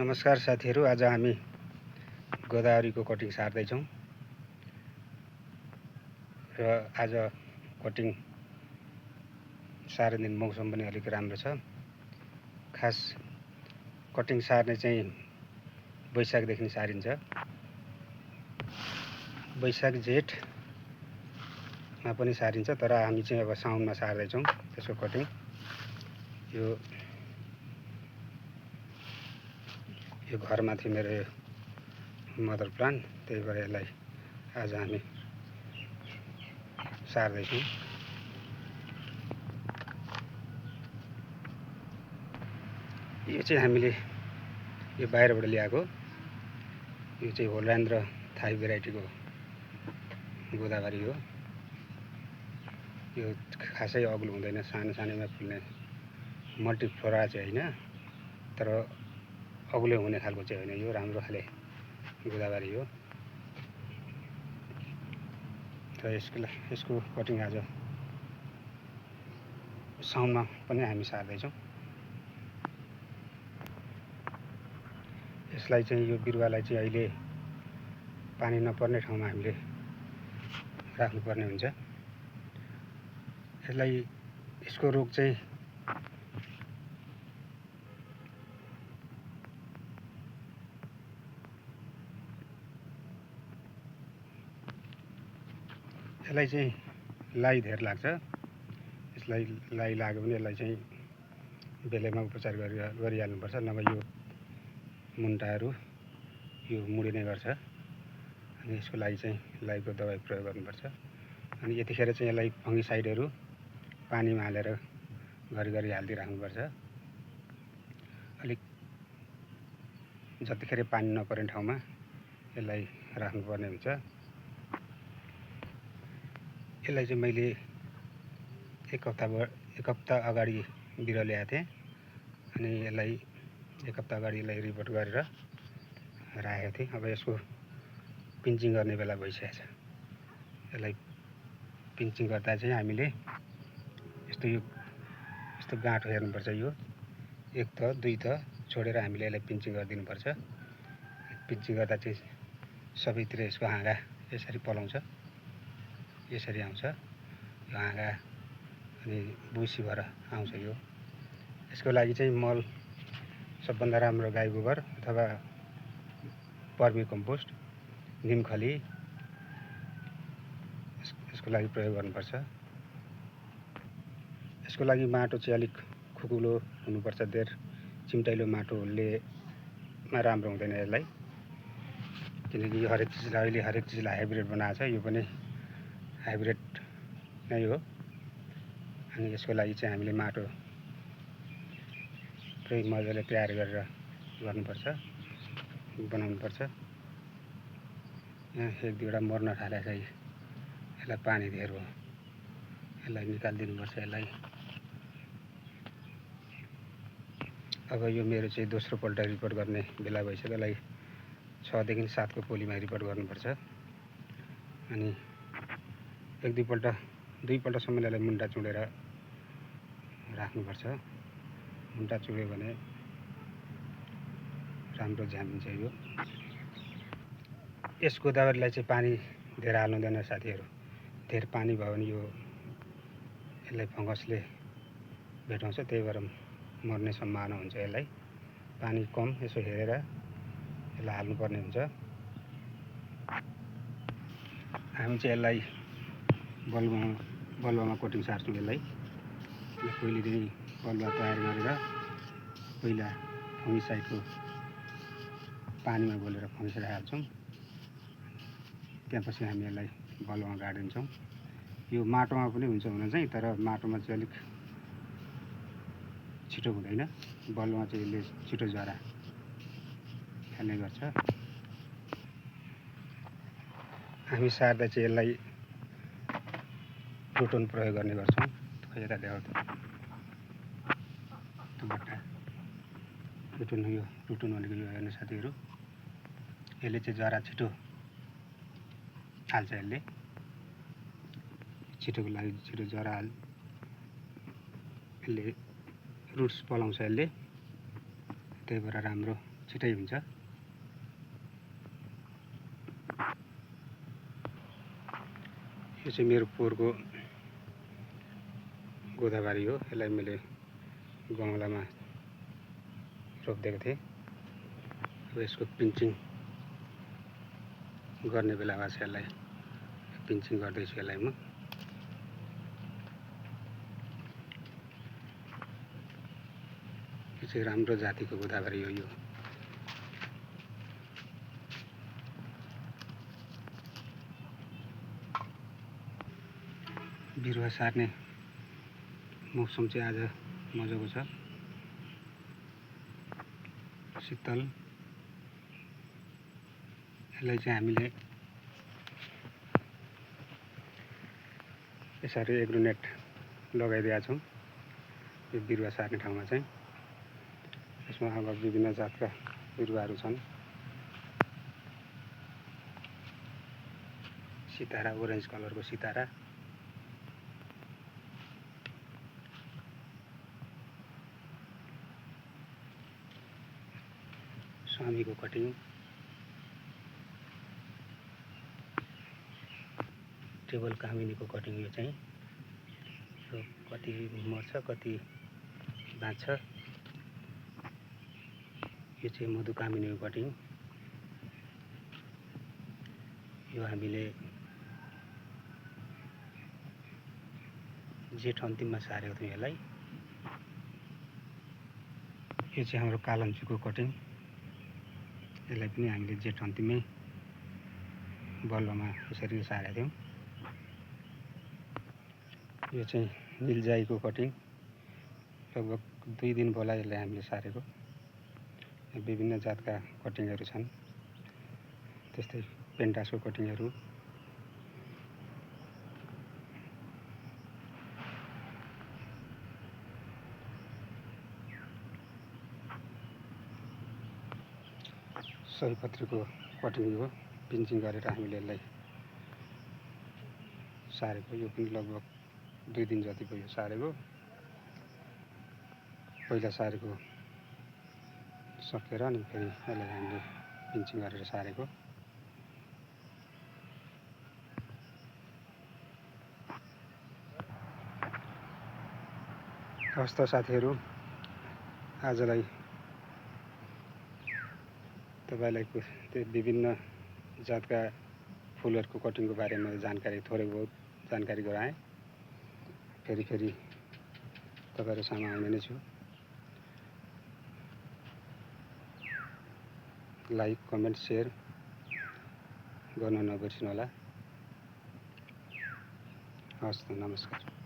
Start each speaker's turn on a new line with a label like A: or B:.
A: नमस्कार साथीहरू, आज हामी गोदावरीको कटिङ सार्दैछौँ र आज कटिङ सार्ने दिन मौसम पनि अलिक राम्रो छ। खास कटिङ सार्ने चाहिँ वैशाखदेखि सारिन्छ। वैशाख जेठमा पनि सारिन्छ, तर हामी चाहिँ अब साउनमा सार्दैछौँ त्यसको कटिङ। यो घरमाथि मेरो मदर प्लान्ट, त्यही भएर यसलाई आज हामी सार्दैछौँ। यो चाहिँ हामीले यो बाहिरबाट ल्याएको, यो चाहिँ होल्यान्ड र थाई भेराइटीको गोदावरी हो। यो खासै अग्लो हुँदैन, सानो सानैमा फुल्ने मल्टिफ्लोरा चाहिँ होइन, तर अग्लो हुने खालको चाहिँ होइन। यो राम्रो खाले गोदावरी हो र यसको कटिङ आज साउनमा पनि हामी सार्दैछौँ। यसलाई चाहिँ यो बिरुवालाई चाहिँ अहिले पानी नपर्ने ठाउँमा हामीले राख्नुपर्ने हुन्छ। यसको रोग चाहिँ यसलाई चाहिँ लाई धेर लाग्छ। यसलाई लाई लाग्यो भने यसलाई चाहिँ बेलैमा उपचार गरिहाल्नुपर्छ, नभए यो मुन्टाहरू यो मुडिने गर्छ। अनि यसको लागि चाहिँ लाईको दबाई प्रयोग गर्नुपर्छ। अनि यतिखेर चाहिँ यसलाई फङ्गिसाइडहरू पानीमा हालेर घरिघरि हालिदिइराख्नुपर्छ। अलिक जतिखेर पानी नपर्ने ठाउँमा यसलाई राख्नुपर्ने हुन्छ। यसलाई चाहिँ मैले एक हप्ता अगाडि बिरुवा ल्याएको थिएँ। अनि यसलाई एक हप्ता अगाडि यसलाई रिपोर्ट गरेर राखेको थिएँ। अब यसको पिन्चिङ गर्ने बेला भइसकेको छ। यसलाई पिन्चिङ गर्दा चाहिँ हामीले यस्तो गाँठो हेर्नुपर्छ। यो एक त दुई त छोडेर हामीले यसलाई पिन्चिङ गरिदिनुपर्छ। पिन्चिङ गर्दा चाहिँ सबैतिर यसको हाँगा यसरी पलाउँछ, यसरी आउँछ यो हाँगा, अनि बुसी भएर आउँछ। यसको लागि चाहिँ मल सबभन्दा राम्रो गाई गोबर अथवा पर्मी कम्पोस्ट, निमखली यसको लागि प्रयोग गर्नुपर्छ। यसको लागि माटो चाहिँ अलिक खुकुलो हुनुपर्छ। धेर चिम्टाइलो माटोलेमा राम्रो हुँदैन यसलाई, किनकि यो हरेक चिजलाई हाइब्रिड बनाएको छ। यो पनि हाइब्रिड नै हो। अनि यसको लागि चाहिँ हामीले माटो पुरै मजाले तयार गरेर गर्नुपर्छ, बनाउनुपर्छ। यहाँ एक दुईवटा मर्न थालेको छ, यसलाई पानी धेर हो, यसलाई निकालिदिनुपर्छ। यसलाई अब यो मेरो चाहिँ दोस्रो पल्ट रिपोर्ट गर्ने बेला भइसक्यो। यसलाई 6 देखि 7 को पोलीमा रिपोर्ट गर्नुपर्छ। अनि एक दुईपल्टसम्म यसलाई मुन्टा चुडेर राख्नुपर्छ। मुन्टा चुड्यो भने राम्रो झ्यामिन्छ। यस गोदावरीलाई चाहिँ पानी धेर हाल्नु हुँदैन साथीहरू। धेर पानी भयो भने यसलाई फङ्गसले भेटाउँछ, त्यही भएर मर्ने सम्भावना हुन्छ। यसलाई पानी कम यसो हेरेर यसलाई हाल्नुपर्ने हुन्छ। हामी चाहिँ यसलाई बलुवामा कोटिङ सार्छौँ। यसलाई पहिलेदेखि बलुवा तयार गरेर पहिला फङ्गिसाइडको पानीमा घोलेर फङ्गिसाइड हाल्छौँ। त्यसपछि हामी यसलाई बलुवामा गाडिदिन्छौँ। यो माटोमा पनि हुन्छ हुन चाहिँ, तर माटोमा चाहिँ अलिक छिटो हुँदैन। बलुवा चाहिँ यसले छिटो जरा फाल्ने गर्छ। हामी सार्दा चाहिँ यसलाई प्रुटोन प्रयोग गर्ने गर्छौँ। यता ल्याउँछ प्रुटोन भनेको यो हेर्नु साथीहरू, यसले चाहिँ जरा छिटो हाल्छ। यसले छिटोको लागि छिटो जरा यसले रुट्स पलाउँछ यसले, त्यही भएर राम्रो छिटै हुन्छ। यो चाहिँ मेरो पोहोरको गोदाबारी हो। यसलाई मैले गमलामा रोपिदिएको थिएँ। अब यसको पिन्चिङ गर्ने बेला भएको छ। यसलाई पिन्चिङ गर्दैछु। यसलाई म यो चाहिँ राम्रो जातिको गोदाबारी हो। यो बिरुवा सार्ने मौसम चाहिँ आज मजाको छ, शीतल। यसलाई चाहिँ हामीले यसरी एग्रोनेट लगाइदिएका छौँ यो बिरुवा सार्ने ठाउँमा चाहिँ। यसमा अब विभिन्न जातका बिरुवाहरू छन्। सितारा, ओरेन्ज कलरको सितारा, स्वामीको कटिङ, टेबल कामिनीको कटिङ। यो चाहिँ यो कति मर्छ कति बाँच्छ। यो चाहिँ मधु कामिनीको कटिङ। यो हामीले जेठ अन्तिममा सारेको थियौँ यसलाई। यो चाहिँ हाम्रो कालम्चीको कटिङ। यसलाई पनि हामीले जेठ अन्तिममै बल्लोमा यसरी सारेका थियौँ। यो चाहिँ निलजाईको कटिङ। लगभग 2 दिन बोला यसलाई हामीले सारेको। विभिन्न जातका कटिङहरू छन्। त्यस्तै पेन्टासको कटिङहरू, सयपत्रीको कटिङ हो। पिन्चिङ गरेर हामीले यसलाई सारेको। यो पनि लगभग 2 दिन जति भयो सारेको। पहिला सारेको सकेर अनि फेरि यसलाई हामीले पिन्चिङ गरेर सारेको। हवस् त साथीहरू, आजलाई तपाईलाई त्यो विभिन्न जातका फुलहरूको कटिङको बारेमा जानकारी, थोरै बहुत जानकारी गराएँ। फेरि तपाईहरु सामु आउने नै छु। लाइक, कमेन्ट, शेयर गर्न नबिर्सनु होला। हवस् त, नमस्कार।